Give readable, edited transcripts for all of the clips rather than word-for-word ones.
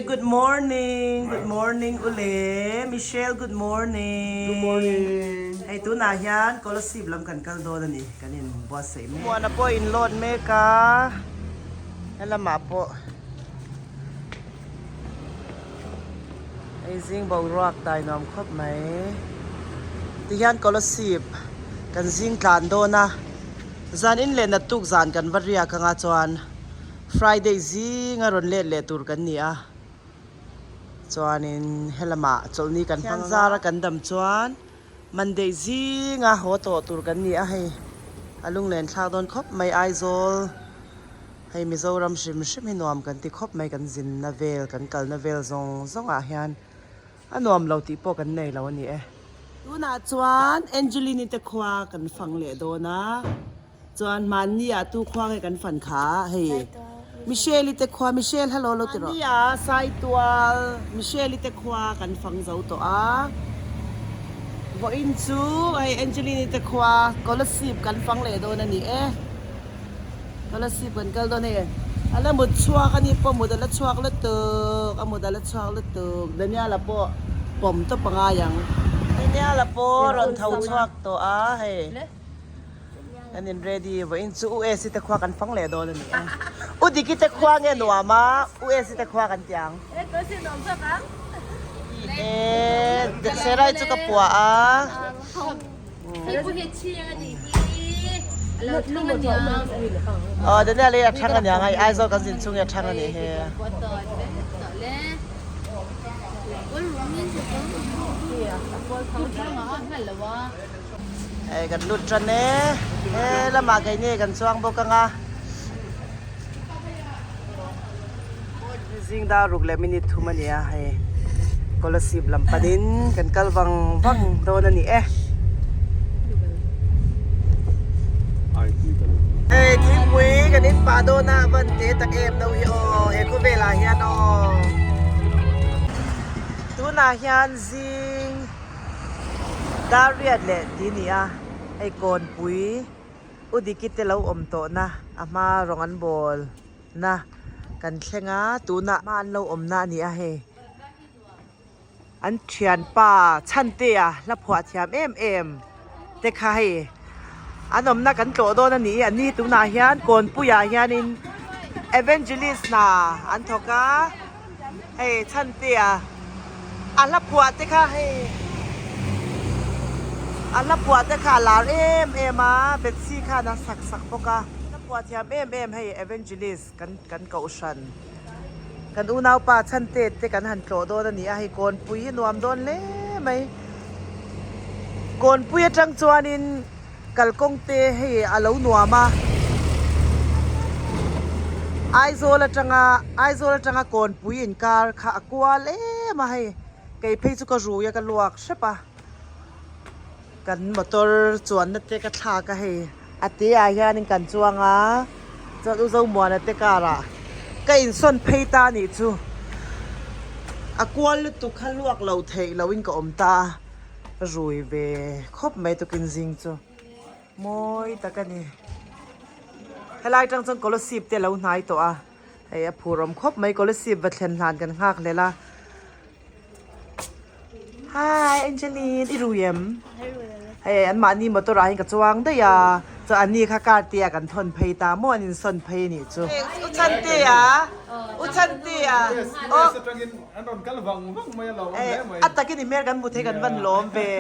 Good morning, good morning ule Michelle good morning. Good morning. Hei tunah hian Kolasib lam kan kal dawn a ni, kan in buatsaih mek. Muana pawh in load mek a, helamah pawh hei zing boruak dai nuam khawp mai. Tihian Kolasib kan zing tlan dawn a, zan in leh naktuk zan kan va riak anga chuan Friday zinga rawn let leh tur kan ni a, chuanin helamah chawlhni kan hmang zara kan dam chuan Monday zinga haw tawh tur kan ni a hei, a lunglen thlak dawn khawp mai Aizawl hei Mizoram hrim hrim hi nuam kan ti khawp mai kan zinna vel kan kalna vel zawng zawngah hian a nuam lo tih pawh kan nei lo a ni e. Tunah chuan Angeline-i te khua kan fang leh dawn a. Chuan hmanni ah tu khua nge kan fan kha hei Michelle-i te khua Michelle hello lo ti rawh. Hmanni ah Saitual Michelle-i te khua kan fang zo tawh a vawiin chu hei Angeline-i te khua Kolasib kan fang leh dawn a ni e Kolasib kan kal dawn hei a la mut chhuak a ni pawh mut a la chhuak lutuk a mut a la chhuak lutuk Daniel-a pawh pawm tawp a ngai ang Daniel-a pawh rawn tho chhuak tawh a hei. Kan in ready vawiin chu US te khua kan fang leh dawn a ni e. U Diki te khua nge nuam a US te khua kan ti ang. E Serai chu ka puah a. Aw Daniel hi a thang a niang a Aizawl kan zin chhung hi a thang a nih hi. Hei kan lut tan e, he lamah keini kan chuang bawk ang a, zing dar ruk leh minute thum a ni a hei Kolasib lam panin kan kal vang vang dawn a ni e. Hei thingpui kan in pah dawn a van te tak em no hi aw he khawvelah hian aw tunah hian zing. Dar riat leh ti ni a, hei kawnpui u Diki te lo awm tawh na a hma rawng an bawl na kan thleng a tunah hma an lo awm na a ni a hei an thianpa Chhantea hla phuah thiam em em te kha hei an awmna kan tlawh dawn a ni a ni tunah hian kawnpuiah hianin evangelist hna an thawk a. Hei Chhantea a hla phuah te kha hei a hla phuah te kha a lar em em a Bethsy khan a sak sak bawk a hla phuah thiam em em hei Evangelist kan kan kohhran kan unaupa Chhante te kan han tlawh dawn a ni a hei kawnpui hi nuam dawn hle mai kawnpui atang chuanin Kalkawng te hei a lo nuam a, Aizawl atanga Aizawl atanga Kawnpui inkar kha a kual em a hei, kei phei chu ka rui a ka luak hrep a, kan motor chuanna te ka thlak a hei a te ah hianin kan chuang a, chuan U Zomuana te car ah ka insawn phei ta a nih chu, a kual lutuk kha luak lo theih loin ka awm ta a. Rui ve khawp mai tukin zing chu mawi tak a ni. Helai atang chuan Kolasib te a lo hnai tawh a, hei a phur awm khawp mai Kolasib va thlen hlan kan nghak hlel a. Hi Angeline i rui em? Hei anmahni motor ah hian ka chuang daih a, chuan anni kha car te ah kan thawn phei ta maw an insawn phei a nih chu. U Chhantea, U Chhantea, aw. An rawn kal vang vang mai a lo awm hle mai. A takin i hmel kan hmu thei kan van lawm ve.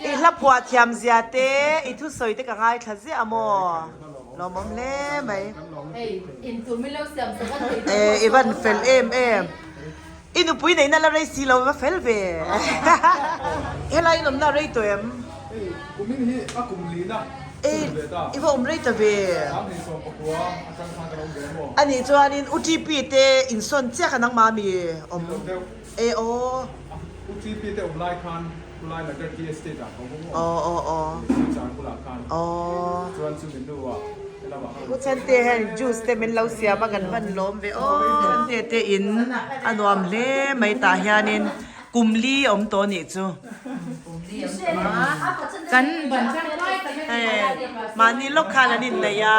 I hla phuah thiam zia te, i thusawi te ka ngaithla ziah a maw? Lawmawm hle mai. I van fel em em. I nupui neihna la rei si lo i va fel ve. Helai in awmna a rei tawh em? Hei kumin hi a kum lina. Ei, i va awm rei ta ve. A nih chuanin U TP te insawn chiah kha nangmah mi awm e aw. Aw aw aw. Aw. U Chante hian juice te min lo siam a kan van lawm ve aw. Chante te in a nuam hle mai tah hianin. Kum li awm tawh nih chu. Kan Hei mahni lawk khan an inneih a.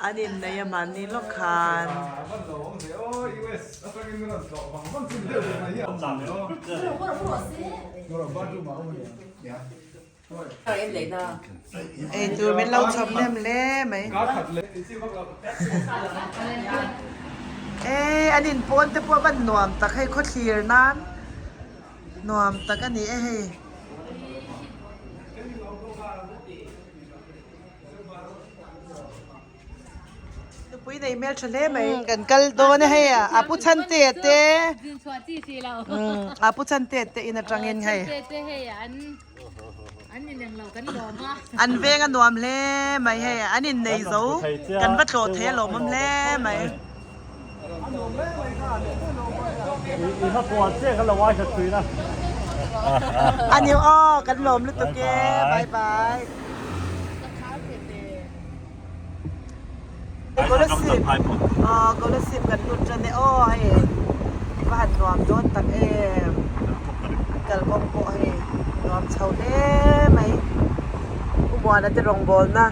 An innei a mahni lawk khan. Ei tur min lo chhawp hnem hle mai. Ei an in pawn te pawh a van nuam tak hei khawthlir nan nuam tak a ni e hei. Nupui nei hmel tha hle mai. Kan kal dawn a hei a pu Chhante te a pu Chhante te in atangin hei an veng a nuam hle mai hei an innei zo kan va tlawh thei a lawmawm hle mai. A ni aw kan lawm lutuk e bye bye. Scholarship aw scholarship kan lut tan e aw hei va han nuam dawn tak em kalkawng pawh hei nuam chho hle mai u Muana te rawngbawlna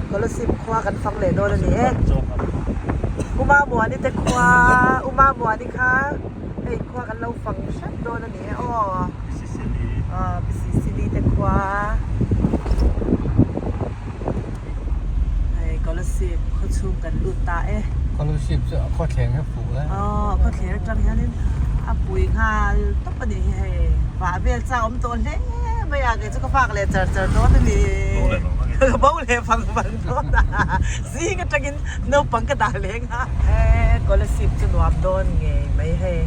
scholarship khua kan fang leh dawn a ni e u Mamuani te khua u Mamuani kha hei khua kan lo fang hrep dawn a ni e aw aw Pi Sisili te khua. Hei Kolasib khaw chhung kan lut ta e. Kolasib chu a khaw thleng a fuh e. Aw a khaw thleng atang hianin a pui nghal tawp a nih hi hei. Vah vel chak awm tawh hle mai a kei chu ka fak leh char char dawn a ni. Ka bo leh vang vang dawn a zing atangin naupang ka dah leng a. E Kolasib chu nuam dawn ngei mai hei.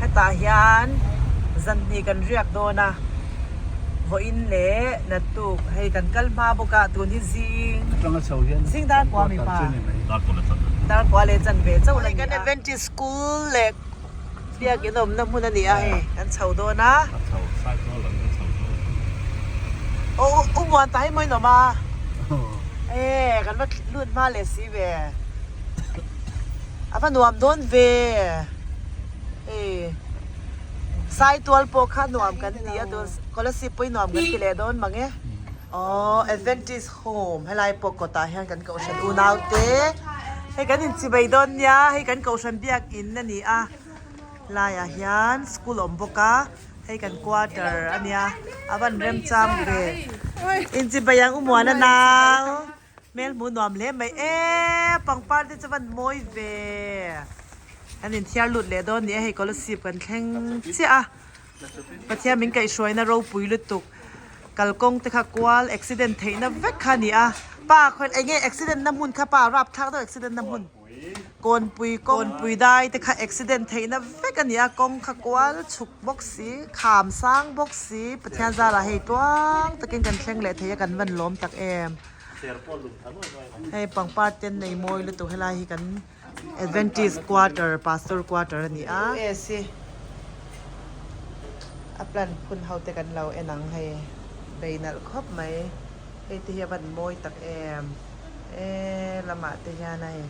Hetah hian zan hnih kan riak dawn a. Vawiin leh naktuk hei kan kal hma bawk a tun hi zing zing dar kua mi pa dar kua leh chan ve chauh la ni a. Kan Adventist school leh biakin awmna hmun a ni a hei kan chho dawn a. Aw u muan ta hi mawi nawm a e kan va lut hma leh si ve a va nuam dawn ve hei. Saitual pawh kha nuam kan ti a tun scholarship pawh hi nuam kan ti leh dawn mang e. Aww Adventist home helai pawh kawtah hian kan kohhran unau te hei kan inchibei dawn nia hei kan kohhran biakin a ni a laiah hian school awm bawk a hei kan quarter a nia a van remchang ve inchibei ang u muana nau hmel hmuh nuam hle mai e pangpar te chu a van mawi ve. An inthiar lut leh dawn ni a, hei Kolasib kan thleng chiah a, Pathian min kaihhruaina ropui lutuk kalkawng te kha kual accident theihna vek kha a ni a, pa khawi eng nge accident na hmun kha pa rapthlak deuh accident na hmun kawnpui kawnpui dai te kha accident theihna vek a ni a, kawng kha kual chhuk bawk si kham sang bawk si Pathian zarah hei tluang takin kan thleng leh thei a kan van lawm tak em hei pangpar te an nei mawi lutuk helai hi kan. Adventist quarter pastor quarter a ni a. US hi a plan phun ho te kan lo en ang hei bei nalh khawp mai hei te hi a van mawi tak em e lamah te hian hei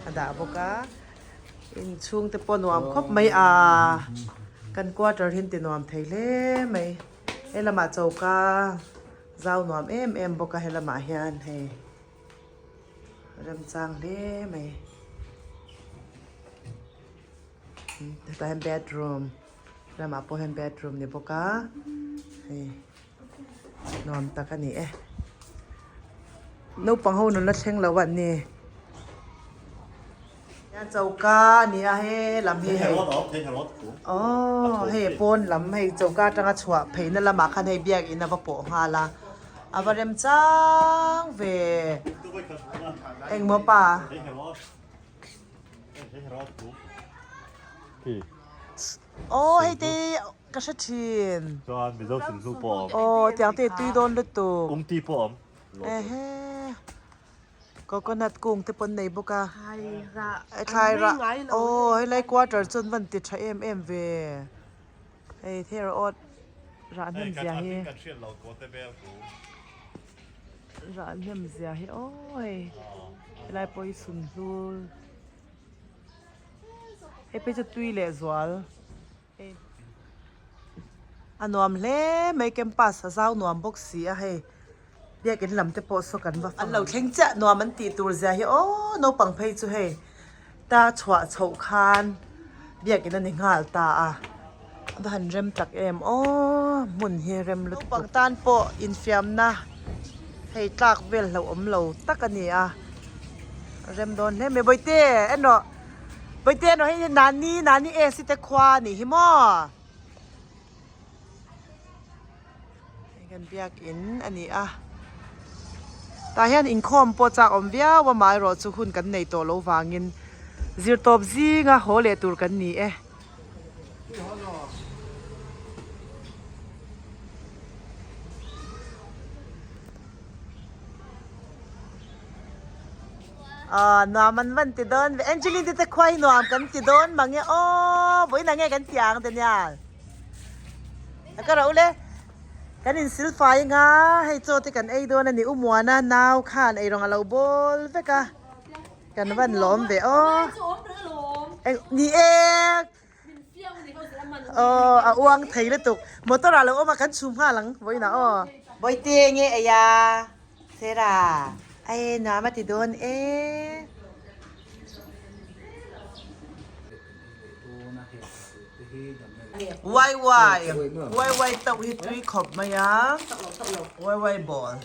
a dah bawk a inchhung te pawh nuam khawp mai a kan quarter hi an ti nuam thei hle mai he lamah choka zau nuam em em bawk a he lamah hian hei. Remchang hle mai. Hetah hian bedroom lamah pawh hian bedroom ni bawk a hei nuam tak a ni e. Naupang ho nula thleng lo an ni. Hian choka a ni a he lam hi hei aww hei pawn lam hei choka atanga chhuah pheihna lamah khan hei biakin a va pawh nghal a a va rem chang ve engmaw pa aww hei te ka hre thin aww tiang te tui dawn lutuk ehe. Coconut kung te pawn nei bawk a thlai rah aw helai quarter chu an van ti tha em em ve hei thera awt rah hnem zia hi rah hnem zia hi aw hei helai pawh hi chhun hlur hei phei chu tui leh zual. A nuam hle mai campus a zau nuam bawk si a hei. Biakin lam te pawh saw kan va fang. An lo thleng chiah nuam an tih tur zia hi aw naupang phei chu hei ta chhuah chhoh khan biakin a ni nghal ta a, a va han rem tak em aw hmun hi rem lutuk. Naupang tan pawh infiamna hei tlak vel hlauhawm lo tak a ni a, rem dawn hle mai. Bawihte en rawh Bawihte en rawh hei Nani Nani e si te khua a nih hi maw. Hei kan biakin a ni a tah hian inkhawm pawh chak awm viau a amaherawh chu hun kan nei tawh loh vangin zirtawp zinga haw leh tur kan ni e. Aw nuam an van ti dawn ve Angeline te te khua hi nuam kan ti dawn mang e aw vawiin ang nge kan ti ang Daniel. Ka rauh le kan in sil fai anga hei chaw te kan ei dawn a ni u Muana nau khan eirawng a lo bawl vek a kan van lawm ve aw ni e aw a uang thei lutuk motor ah lo awm a kan chhum nghal ang vawiinah aw. Bawihte nge ei a Sarah ei nuam a ti dawn e. Wai wai wai wai tauh hi tui khawp mai a wai wai ball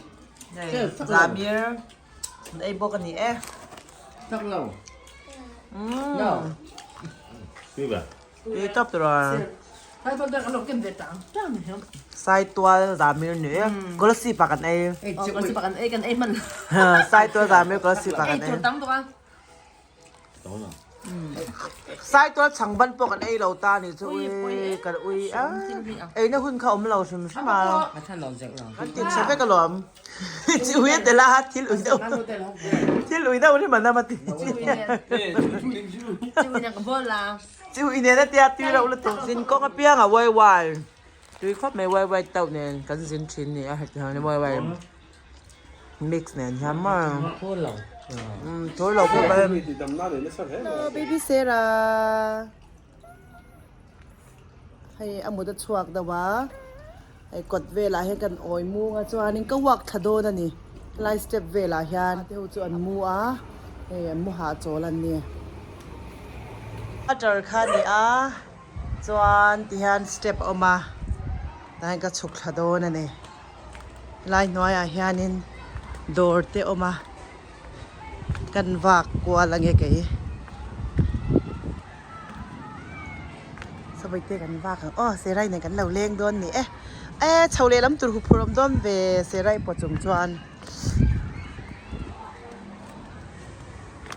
hei Zamir an ei bawk a ni e tui tawp tur a Saitual Zamir ni e Kolasib ah kan ei Saitual Zamir Kolasib ah kan ei. Saitual chhang ban pawh kan ei lo ta ni chu ui kan ui a eina hun kha awm lo hrim hrim a kan ti chhe vek alawm chi ui a tel a thil ui deuh thil ui deuh rim an awm a ti chi ui nen a tia tui reuh lutuk zin kawng apiang a uai uai tui khawp mai uai uai tauh nen kan zin thin ni a hetiang hian uai uai. Mix nen hian maw thawi lo pawh mai hello baby Sarah hei a mut a chhuak deuh a hei kawt velah hian kan awi mung a chuanin ka walk thla dawn a ni helai step velah hian te ho chu an mu a hei an mu hahchawl an ni water kha a ni a chuan tihian step a awm a tah hian ka chhuk thla dawn a ni. Helai hnuaiah hianin dawr te awm a kan vak kual ange kei sawi te kan vak ang aw serai nen kan lo leng dawn ni e e chho leh lam tur huphurh awm dawn ve serai pawh chung chuan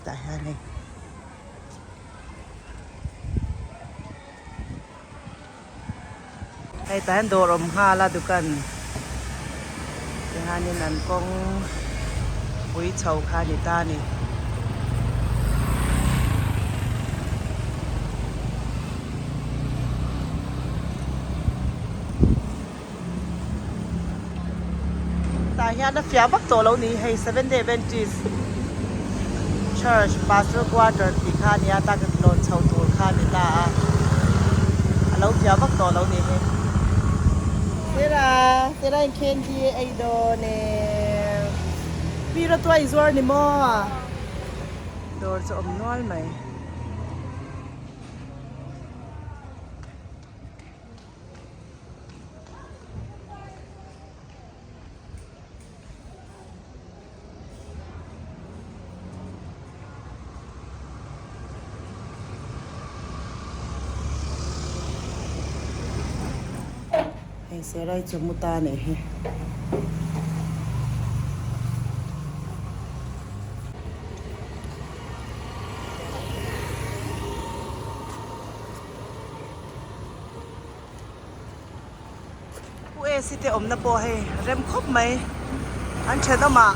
tah hian hei. Hei tah hian dawr awm nghal a dukan tihianin an kawng pui chho kha a ni ta a ni. Tah hian a fiah vak tawh lo ni hei Seventh Day Adventist Church Pastor Quarter tih kha a nia tak lawn chho tur kha a ni ta a a lo fiah vak tawh lo ni hei. Sera sera in candy ei dawn e pi rawtuai zuar ni maw dawr chu awm nual mai. Hei serai chu mu ta nih hi. U AC te awmna pawh hei rem khawp mai an thenawmah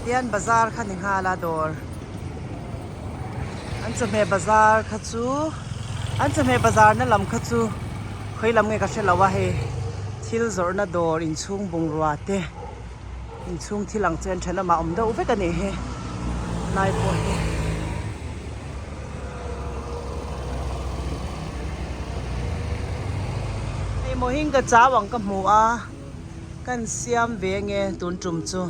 hian bazar kha ni nghal a dawr an chawhmeh bazar kha chu an chawhmeh bazar na lam kha chu khawi lam nge ka hre lo a hei thil zawrhna dawr inchhung bungrua te inchhung thil ang chu an thenawmah awm deuh vek a nih hi lai pawh hi. Hei maw hing ka chau ang ka hmu a Kan siam ve nge tun tum chu.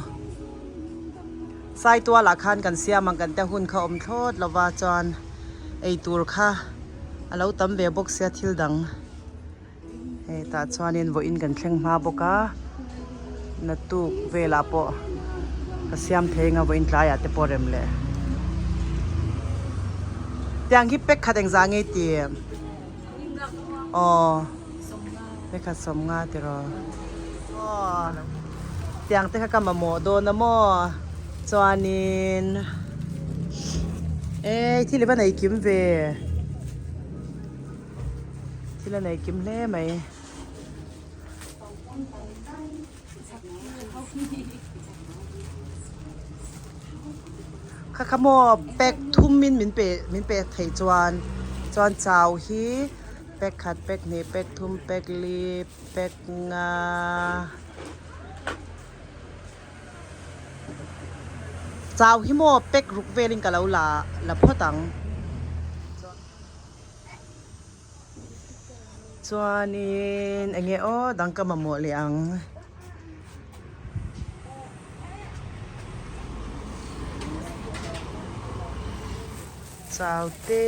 Saitualah khan kan siam ang kan te hun kha awm thlawt lova chuan eitur kha a lo tam ve bawk sia thil dang. Hei tah chuanin vawiin kan thleng hma bawk a, naktuk velah pawh ka siam thei anga vawiin tlaiah te pawh rem leh. Tiang hi pack khat engzah nge i ti? Aw pack khat 50 tiraw? Aw tiang te kha ka mamawh dawn a maw? Chuanin e thil hi va nei kim ve. Thil a nei kim hle mai. Kha kha maw pack thum in min pe min pe thei chuan chuan chau hi pack khat pack hnih pack thum pack li pack nga chau hi maw pack ruk velin ka lo la la phawt ang. Chuanin eng nge aw dang ka mamawh leh ang. Chau te.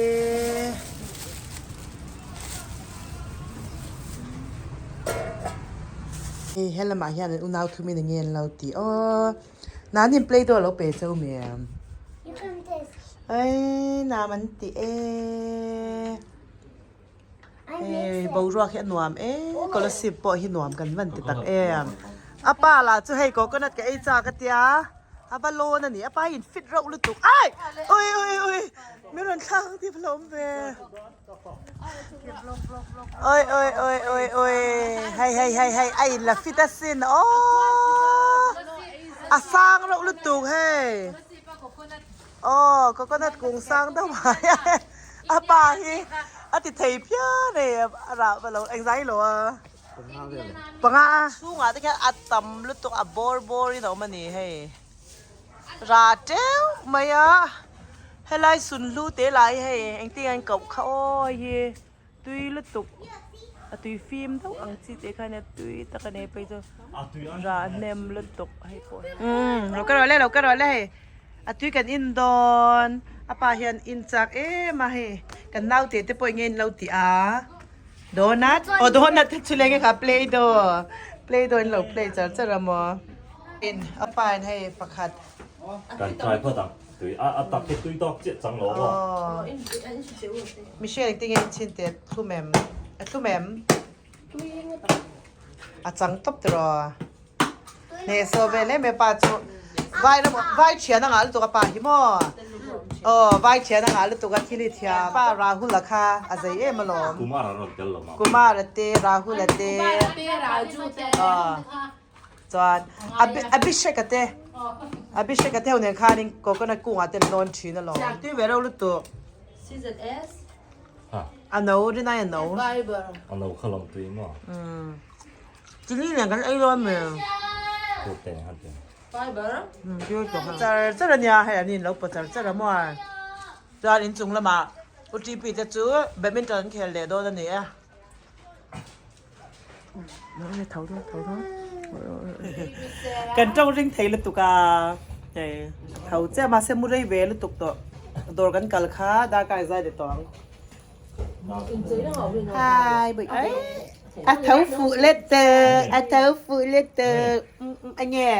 Hei helamah hian an unau thumin eng nge an lo tih aw. Nan in play dawh lo pe cheu mi em? Ei nam an ti e. Hei boruak hi a nuam e scholarship pawh hi nuam kan van ti tak em. A pa lah chu hei coconut ka ei chak a tia a va lawn a ni a pa hi in fit reuh lutuk ai ui ui ui min rawn thlak ang tih hlawm ve. Oi oi oi oi oi hei hei hei hei a in la fit asin aww a sang reuh lutuk hei aw coconut kung sang deuh mai a pa hi a ti thei phian e a rah va lo engzai lo a panga a chhungah te khian a tam lutuk a bawr bawr in a awm a ni hei. Ra teuh mai a, helai sunhlu te lai hei engtin an koh kha aw hei hi tui lutuk a tui fim deuh ang chi te kha nia tui tak a ni phei chu ra hnem lutuk hei pawh hi umm lo ka rawh le lo ka rawh le hei a tui kan in dawn a pa hian in chak em a hei kan naute te pawh enge in lo tih a donut aw donut te chu leng e kha play doh play doh in lo play char char a maw. In a pa in hei pakhat. Kan try phawt ang. Tui a a tak hi tui tawk chiah chang lo maw? Michelle engtin nge in chhin teh thlum em? A thlum em? A chang tawp tiraw? Hnehsawh ve hle mai pa chu. Vai ram vai thian a ngah lutuk a pa hi maw? Aw vai thian a ngah lutuk a thil hi thiam. Pa Rahul a kha a zei em alawm. Kumar a rawn tel lo maw? Kumar a te Rahul a te. Kumar a te Raju te. Chuan Abhishek a te Abhishek a te ho nen khanin coconut kungah te an lawn thin alawm. Tui ve reuh lutuk. CZS. A no rinai a no. Fiber. A no kha lawm tui maw? Chini nen kan ei dawn mi. Tut te han ti. Fiber. Char char ania hei an in lo paw char char a maw. Chuan inchung lamah U TP te chu badminton an khel leh dawn a ni e. Kan tawng ring thei lutuk a, hei tho chiah mahse mu rei ve lutuk tawh dawr kan kal kha darkar zai leh tawh ang. Hi bawih a tho fuh let tawh a tho fuh let tawh enge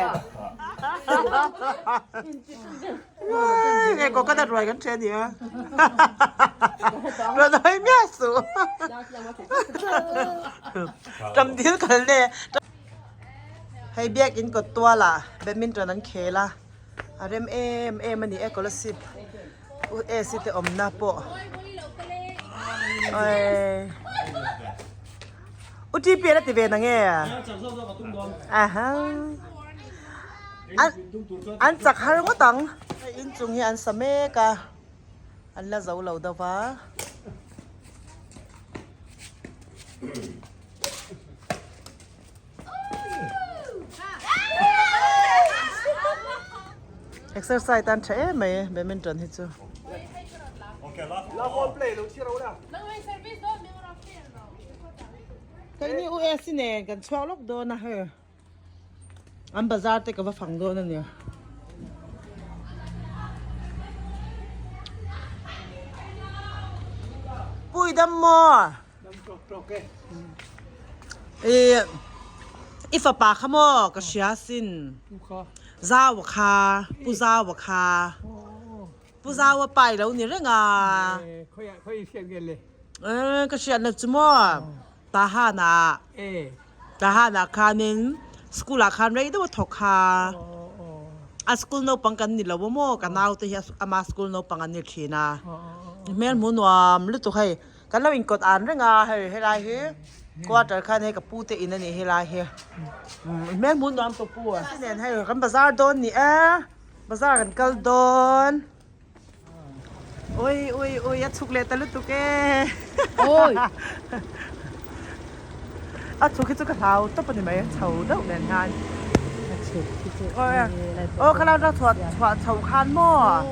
Nge coconut ruai kan ṭhe ania. Rawn hawi miah suh. Ṭam dil kal ne. Hei biakin kawt tualah badminton an khel a, a rem em em a ni e scholarship US te awmna pawh. U TP a la ti ve na nge? Aha. An chak har ngawt ang. Hei inchung hi an sa mek a, an la zo lo deuh va. Exercise tan tha em mai badminton hi chu. Keini US nen kan chhuak lawk dawn a hei. An bazar te ka va fang dawn a nia. Pui dam maw? Dam tawk tawk e. I i fapa kha maw ka hria sin. Pu kha. Zaua kha, Pu Zaua kha. Pu Zaua pa i lo ni reng a. Khawiah khawi i hriat nge le? Ka hriat na chu maw Tahan-ah. Tahan-ah khanin school-ah khan rei deuh a thawk kha. A school naupang kan ni lo a maw ka naute hi ama school naupang an ni thin a. Hmel hmu nuam lutuk hei. Kan lo inkawt an reng a hei helai hi quarter khan hei ka pu te in a nih helai hi. Hmel hmu nuam tawh pu a. Nen hei kan bazar dawn ni e. Bazar kan kal dawn. Ui ui ui a chhuk leh ta lutuk e. Oi. A chhuk hi chu ka hlau tawp a ni mai a chho deuh nen hian. A chhuk hi chu Aw kha lai chhuah chhuah chho khan maw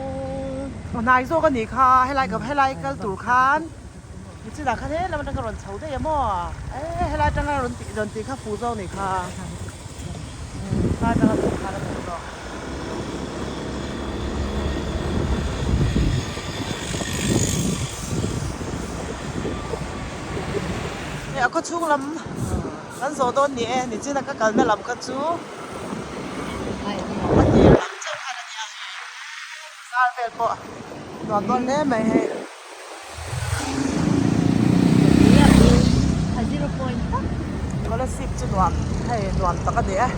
hnai zawk a nih kha helai ka helai kal tur khan chinah khan he lam atang ka rawn chho daih a maw e helai atanga rawn tih rawn tih kha fu zawk a nih kha helai atanga chhuk khan a fu zawk. Hei a khawchhung lam kan zawh dawn ni e nichina ka kalna lam kha chu a tir lam chauh khan a nia zar vel pawh nuam dawn hle mai hei. Scholarship chu nuam hei nuam tak a ni e.